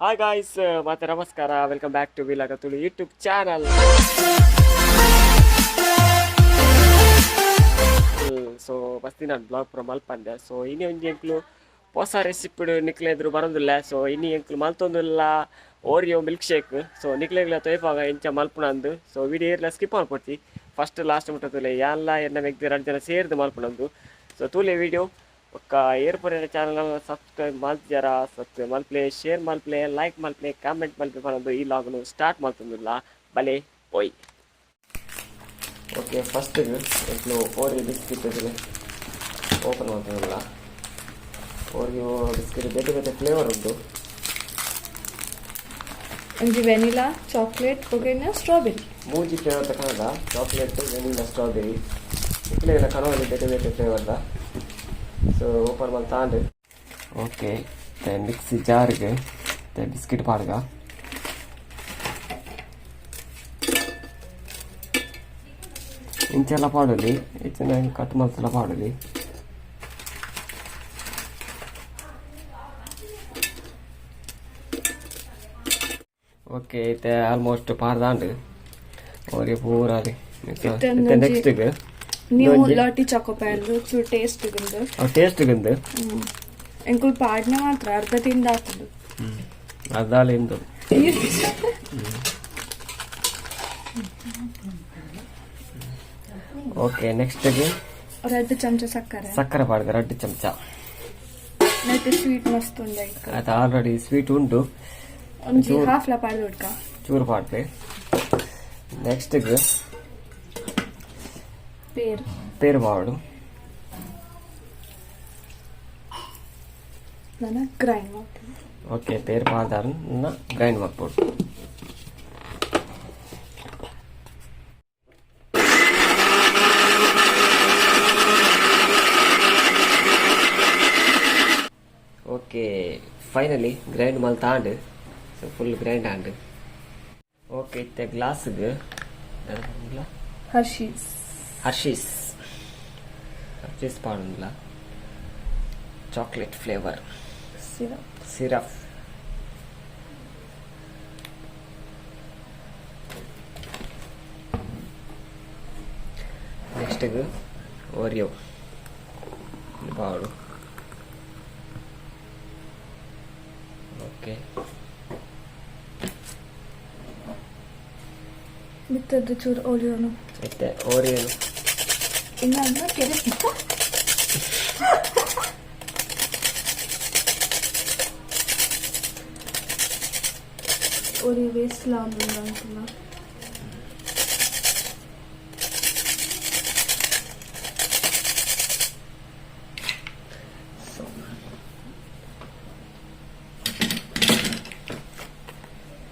Hi guys, ಮತ್ತೆ ನಮಸ್ಕಾರ. Welcome back to ವಿಲಾಗ Tulu YouTube channel. So ಬಸ್ತಿ ನಾನು ಬ್ಲಾಗ್ ಪೂರ ಮಲ್ಪಂದೆ. ಸೊ ಇನಿ ಒಂಜಿ ಎಂಕ್ಲು ಹೊಸ ರೆಸಿಪಿ ನಿಕ್ಲೆದ್ರು ಬರೋದಿಲ್ಲ. ಸೊ ಇನಿ ಎಂಕ್ಲು ಮಲ್ತೊಂದುಲ್ಲ ಓರಿಯೋ ಮಿಲ್ಕ್ ಶೇಕ್. ಸೊ ನಿಕ್ಲೆಗ್ಲ ತೊಯ್ಪಾಗ ಎಂಚ ಮಲ್ಪುನಂದು. ಸೊ ವಿಡಿಯೋ ಏರ್ಲ ಸ್ಕಿಪ್ ಮಲ್ಪೊಡ್ಚಿ, ಫಸ್ಟ್ ಲಾಸ್ಟ್ ಮುಟ್ಟ. ಯಾನ್ಲ ಎನ್ನ ಮೆಗ್ದಿ ರಡ್ಡ್ ಜನ ಸೇರ್ದು ಮಲ್ಪುನಂದು. ಸೊ ತೂಲೆ ವಿಡಿಯೋ. ಬೊಕ್ಕ ಏರ್ ಪೂರ ಚಾನಲ್ ಸಬ್ಸ್ಕ್ರೈಬ್ ಮಲ್ತ್ಜರ, ಸಬ್ಸ್ಕ್ರೈಬ್ ಮಲ್ಪ್ಲೆ, ಶೇರ್ ಮಲ್ಪ್ಲೆ, ಲೈಕ್ ಮಲ್ಪ್ಲೆ, ಕಾಮೆಂಟ್ ಮಲ್ಪ್ಲೆ ಪನೊಂದು ಈ ಲಾಗ್ನು ಸ್ಟಾರ್ಟ್ ಮಲ್ತೊಂದುಲ್ಲ. ಬಲೆ ಪೋಯ್. ಓಕೆ, ಫಸ್ಟ್ ಎಂಕ್ಲು ಓರಿಯೋ ಬಿಸ್ಕೆಟ್ ಓಪನ್ ಮಲ್ತೊಂದುಲ್ಲ. ಓರಿಯೋ ಬಿಸ್ಕೆಟ್ ಬೇತೆ ಬೇತೆ ಫ್ಲೇವರ್ ಉಂಟು. ಒಂಜಿ ವೆನಿಲಾ, ಚಾಕ್ಲೇಟ್ ಬೊಕ ಸ್ಟ್ರಾಬೆರಿ. ಮೂಜಿ ಫ್ಲೇವರ್ ತಕನದ, ಚಾಕ್ಲೇಟ್, ವೆನಿಲಾ, ಸ್ಟ್ರಾಬೆರಿ. ಇಕ್ಲೆಗ್ಲ ಕನವಲಿ ಬೇತೆ ಬೇತೆ ಫ್ಲೇವರ್ದ. ಸೊ ಓಪನ್ ಮಲ್ತಾಂಡ್. ಓಕೆ, ಮಿಕ್ಸಿ ಜಾರ್ಗೆ ಬಿಸ್ಕೆಟ್ ಪಾಡ್ಗ. ಇಂಚೆಲ್ಲ ಪಾಡೊಲಿ, ಇತ್ತಿನ ಕಟ್ ಮಲ್ತೆಲ್ಲ ಪಾಡೊಲಿ. ಓಕೆ, ಇತ್ತೆ ಆಲ್ಮೋಸ್ಟ್ ಪಾಡ್ದಾಂಡ್ ಓರಿಯೋ ಪೂರ. ಇತ್ತೆ ನೆಕ್ಸ್ಟ್ ನ್ಯೂ ಲಾಟಿ ಚಾಕೋಪೈ ಚೂರು ಟೇಸ್ಟ್ ಗುಂಡು. ಟೇಸ್ಟ್ ಗಿಂದು. ಎಂಕುಲ್ ಪಾಡ್ನೆ ಮಾತ್ರ ಅರ್ಧ ತಿಂದ ಆತುಂಡು. ಅದಾಲ ಇಂದು. ಓಕೆ, ನೆಕ್ಸ್ಟ್ ರಡ್ಡ್ ಚಮಚ ಸಕ್ಕರೆ. ಸಕ್ಕರೆ ಪಾಡ್ಗ 2 ಚಮಚ. ನೆಟ್ ಸ್ವೀಟ್ ಮಸ್ತ್ ಉಂಡು ಐಕ್. ಅದು ಆಲ್ರೆಡಿ ಸ್ವೀಟ್ ಉಂಟು. ಒಂಜಿ ಹಾಫ್ ಲ ಪಾಡ್ದು ಹುಡ್ಕ. ಚೂರು ಪಾಡ್ಪೆ. ನೆಕ್ಸ್ಟ್ ಪೇರ್. ಪೇರು ಪಾಡು. ನಾನು ಗ್ರೈಂಡ್ ಮಾಡ್ತೀನಿ. ಓಕೆ, ಪೇರು ಪಾಡ್ದಾರನ್ನ ಗ್ರೈಂಡ್ ಮಾಡ್ಬೋದು. ಓಕೆ, ಫೈನಲಿ ಗ್ರೈಂಡ್ ಮಲ್ತಾಂಡ್. ಸೊ ಫುಲ್ ಗ್ರೈಂಡ್ ಆಂಡ್. ಓಕೆ, ಇತ್ತೆ ಗ್ಲಾಸ್ಗೆ ಹರ್ಷೀಸ್. ಹರ್ಷೀಸ್, ಹರ್ಷೀಸ್ ಪಾಡುಂಡ್ಲ, chocolate flavour. Syrup. Syrup. ನೆಕ್ಸ್ಟ್ಗೆ Oreo ಪಾಡು. ಓಕೆ. ಮಿತ್ತದ್ದು ಚೂರು ಓರಿಯೋನು. ಮತ್ತೆ ಓರಿಯೋ. ಇನ್ನೊಂದು ಕೆರೆ. ಓರಿಯೋ ವೇಸ್ಟ್ ಲಾ ಒಂದು ಅಂತಲ್ಲ. ಸೊ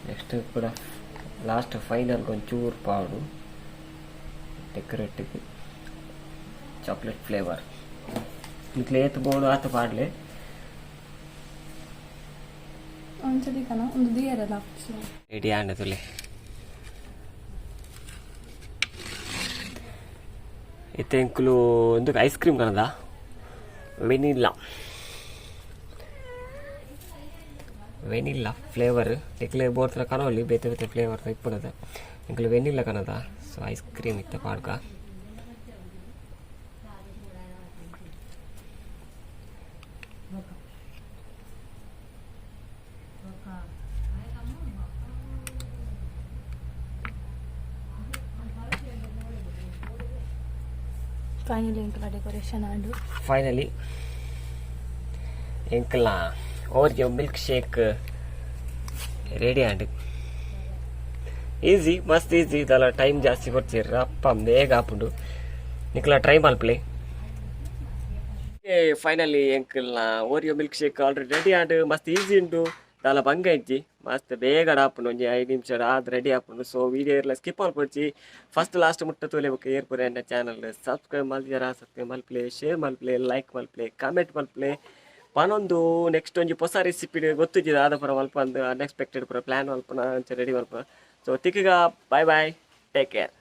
ನೆಕ್ಸ್ಟ್ ಕೂಡ ಲಾಸ್ಟ್ ಫೈನಲ್ ಒಂಚೂರು ಪಾಡು ಡೆಕೋರೇಟಿಗೆ ಚಾಕ್ಲೇಟ್ ಫ್ಲೇವರ್. ಇಟ್ಲೆ ಏತ್ ಬೋಡು ಆತ ಪಾಡ್ಲೆ. ಒಂದ್ಸತಿ ಕಣ ಒಂದು ದಿಯರಲ್ಲ. ರೆಡಿ ಆಂಡ ತುಲೆ. ಇತ್ತೆ ಎಂಕುಲು ಒಂದು ಐಸ್ ಕ್ರೀಮ್ ಕಣದ, ವೆನಿಲ್ಲಾ, ವೆನಿಲ್ಲಾ ಫ್ಲೇವರ್. ನಿಕ್ಲೆ ಬೋರ್ತರ ಕನವಲಿ, ಬೇತೆ ಬೇತೆ ಫ್ಲೇವರ್ ಇಪ್ಪುನದ. ಎಂಕುಲು ವೆನಿಲ್ಲಾ ಕನದ. ಸೊ ಐಸ್ ಕ್ರೀಮ್ ಇತ್ತೆ ಪಾಡ್ಕ. ಫೈನಲಿ ಎಂಕಲ ಡೆಕೋರೇಷನ್ ಆಂಡು. ಫೈನಲಿ ಎಂಕಲ್ನ ಓರಿಯೋ ಮಿಲ್ಕ್ ಶೇಕ್ ರೆಡಿ ಆಂಡ್. ಈಸಿ, ಮಸ್ತ್ ಈಸಿ. ಇದೆಲ್ಲ ಟೈಮ್ ಜಾಸ್ತಿ ಕೊಡ್ತೀರ ಅಪ್ಪ, ಬೇಗ ಆಪುಂಡು. ನಿಕ್ಲ ಟ್ರೈ ಮಲ್ಪಲೆ. ಫೈನಲಿ ಎಂಕಲ್ನ Oreo milk shake already ready and. ಮಸ್ತ್ ಈಸಿ ಉಂಟು, ದಾಲ ಬಂಗ ಇಜ್ಜಿ. ಮಸ್ತ್ ಬೇಗ ಆಪುಂಡು, ಒಂಜಿ 5 ನಿಮಿಷ ಆದ್ ರೆಡಿ ಆಪುಂಡು. ಸೊ ವಿಡಿಯೋ ಇರ್ಲ ಸ್ಕಿಪ್ ಮಲ್ಪೊಡ್ಚಿ, ಫಸ್ಟ್ ಲಾಸ್ಟ್ ಮುಟ್ಟ ತೂಲೆ. ಬೊಕ್ಕ ಏರ್ ಪೂರ ಎನ್ನ ಚಾನಲ್ ಸಬ್ಸ್ಕ್ರೈಬ್ ಮಲ್ದಿಜರ, ಸಬ್ಸ್ಕ್ರೈಬ್ ಮಲ್ಪಲೆ, ಶೇರ್ ಮಲ್ಪಲೆ, ಲೈಕ್ ಮಲ್ಪಲೆ, ಕಾಮೆಂಟ್ ಮಲ್ಪಲೆ ಪನೊಂದು. ನೆಕ್ಸ್ಟ್ ಒಂಜಿ ಹೊಸ ರೆಸಿಪಿ ಗೊತ್ತಿಜ್ಜಿ, ದಾದ ಪೂರ ಮಲ್ಪಂದು ಅನ್ಎಕ್ಸ್ಪೆಕ್ಟೆಡ್ ಪೂರ ಪ್ಲಾನ್ ಮಲ್ಪುನ, ಅಂಚ ರೆಡಿ ಮಲ್ಪುನ. ಸೊ ತಿಕ್ಕಿಗ, ಬಾಯ್ ಬಾಯ್, ಟೇಕ್ ಕೇರ್.